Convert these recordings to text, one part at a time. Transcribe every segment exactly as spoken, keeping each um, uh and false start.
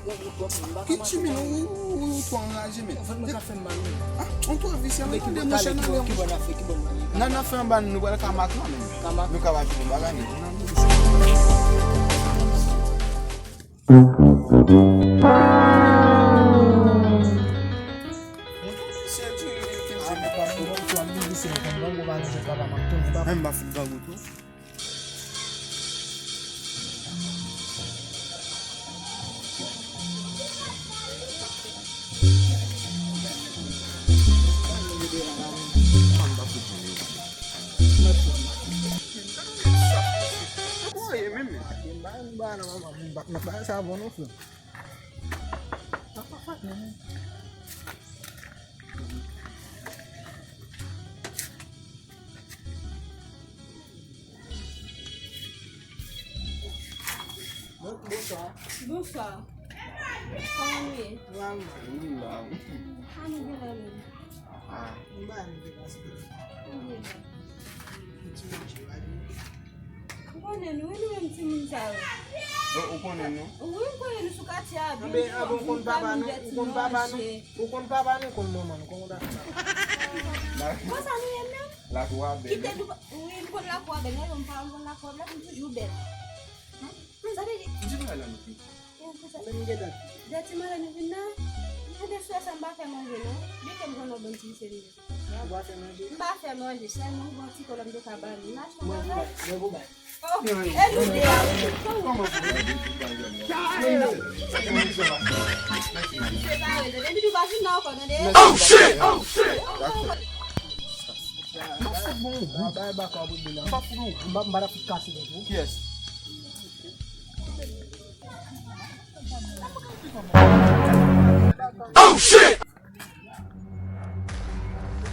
Ki ti min, ou, ou, ou twò anraje, men. Anfèt, mwen ka fè m mal, wi. Ah, on twò visye, men tande, monchè, n ale. Ki bò n ap fè, ki bò n ap fè? Nan, n ap fè anba, nou pral Kamak la, men. Kamak? Nou ka ba ti bagay, men. Nan, nou. Menm pa fout grangou tou. Bon, bonswa. Bonswa. Kòman nou ye? Nou la, nou la. Ann nou vin la menm. Ah. Nou ba nou vin la. Nou vin la. Yon ti manje, pa gen. Ou konnen nou, wi, nou menm timoun sa yo. Ou, ou konnen nou? Wi, m konnen nou sou katye a byen. Anben, anben, ou konn papa nou, ou konn papa nou, ou konn papa nou, ou konn manman nou, kòman w ta fè la? Konsa nou ye menm? Lakou a bèl. Kite nou, wi, m konn lakou a bèl, men m pa konn lakou a bèl, m toujou bèl. Sa vle di. Di bagay la, nou pi. Dèti mwen lè nou vin nan, mwen te swè sa m pa fè manje non. Byen ke m konn yon bon ti seri. Ou pa fè manje? M pa fè manje, sèlman m gon ti kolòn de ka ba nou. N achte yon bagay. Mwen pou bay. Oh, e nou de a, wi. Kòman pou bay? Separe, depi nou pa fin nan ankò, tande. Oh, shit! Oh, shit! Mwen fout bon gou. Mwen pa fout bon gou. Mwen pa fout kase dèt ou. Kiyès? Oh shit!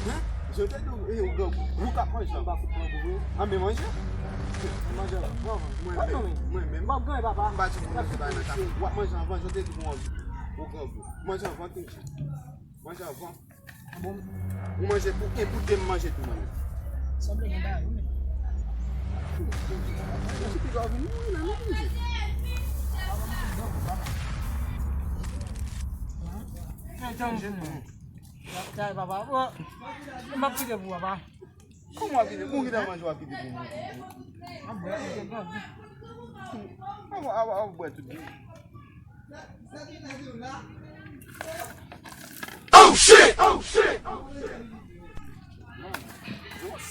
Hein? Je te di, eh, ou grangou. Ou k ap manje anba fout grangou, wi. Anben manje. Manje la. Mwen, mwen, mwen, mwen. W ap granyen, papa. M pa di pou manje bay nan kafè. W ap manje anvan, je te di pou manje. Ou grangou. Manje anvan, Kenji. Manje anvan. Bon. Ou manje pou, e pou de m manje tou, mwen. Sanble gen bagay, wi, men. Mwen ti piga w vin mouri la, non, manje. Sa e papa. M ap kite pou papa. Kòman w ap kite? Bon, kite manje w ap kite pou mouri. Ap bwè tout byen. Ap, ap, ap bwè tout byen. Oh shit! Oh shit!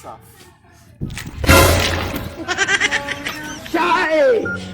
Sa. Chae!